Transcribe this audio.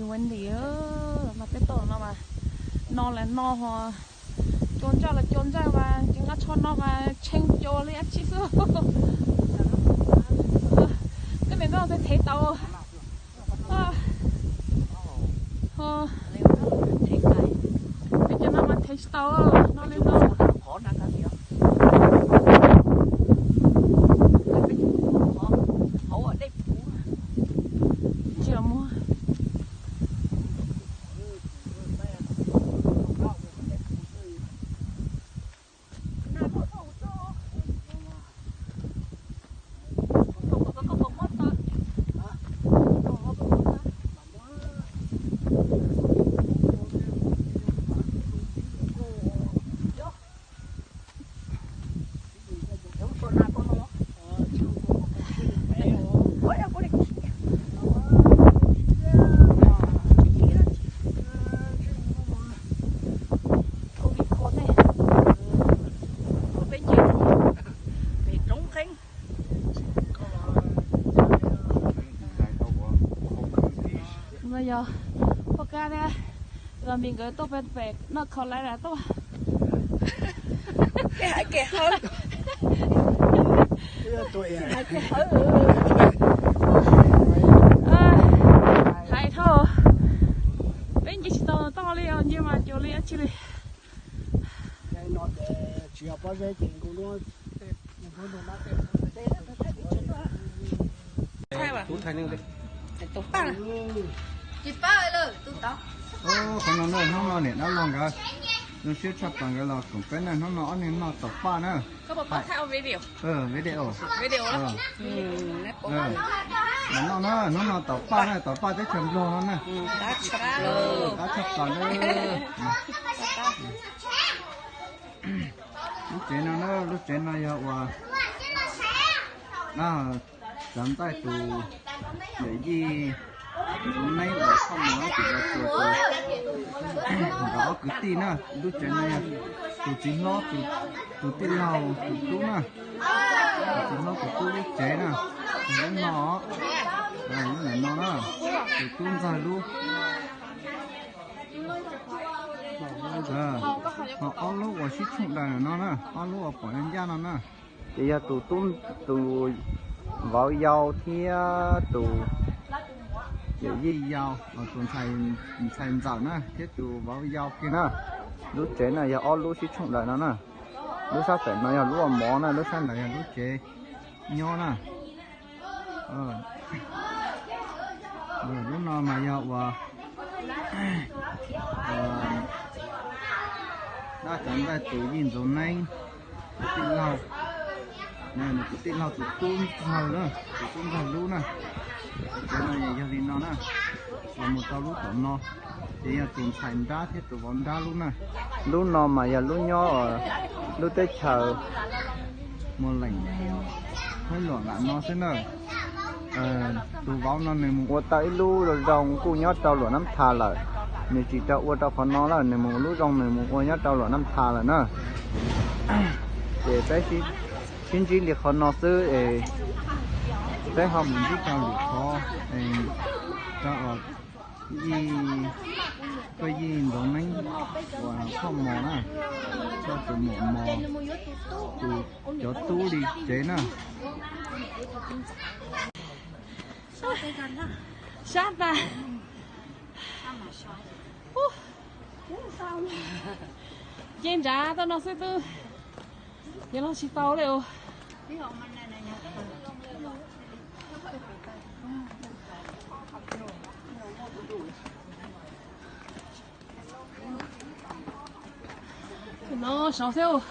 Wendy, mas peb tuaj no mas, no las no ho, cua ntsaj los cua ntsaj mas tsis nqa tsho no mas tshee cua li dab tsi xwb. Koj niam no thev tau. Peb cov no mas thev tsis tau, no li no. Tsis muaj. No yog poj kab thiab Romi nkawd tuaj pem noj khaus laiv lawm tuaj. Hais dhau, peb nce tsis tau toj li os, nce mas cuag li dab tsi li. Qhov no na, hnub no niam dab laug nkawd zoo siab tshaj plaws nkawd los koom peb na, hnub no ob niag noj taum paj na. Video. Mam noj na, hnub no taum paj na, taum paj teb chaws Nplog no na. Qab tshaj plaws na. Lub tsev no na, lub tsev no yog uas tsav ntaj tus yawm yij Ntxoov Neeb uas Phoj Mos Tus Ntxawg tus, nkawd ob kwv tij na. Lub tsev no yog tus txiv hlob, tus tij laug tus tub na. Tus txiv hlob tus tub lub tsev na, lub no, lub no na, tus tub ntxawg lub. Ho ob lub uas sib tshooj daws no na, ob lub uas pom ncaj no na, ces yog tus, tus vauv yau thiab tus yawm yij yau, tus ntxhais ntxawm na thiab tus vauv yau kiag na. Lub tsev na yog ob lub sib tshooj daws no na. Lub sab pem no yog lub ua mov na, lub sab ntawd yog lub tsev nyob na. Lub no mas yog uas dab tsav ntaj tus yij Ntxoov Neeb tus tij laug, nws tus tij laug tus tub ntxawg na, tus tub ntxawg lub na. Cov no yog li no na, los mus rau lub tom no, ces yog tus ntxhais nrab thiab tus vauv nrab lub na. Lub no mas yog lub nyob lub teb chaws Muas Leem, Hmoob Luam nram no xwb na. Tus vauv no nws mus ua tau ib lub zoo zoo kuj nyob rau Luam Nab Tha lawm. Nws tsis tau ua rau qhov no lawm, nws mus lub zoo nws mus ua nyob rau Luam Nab Tha lawm na. Ces peb sib ntsib li qhov no xwb es peb ho mus ntsib rau lwm qhov, rau yij, koj yij Ntxoov Neeb uas Phoj Mos na, koj tus muam Mos, tus, cov tub li tsev na. Sab tas. Ces nrad tau no xwb twb yuav los tsis tau li os. No saud thiab.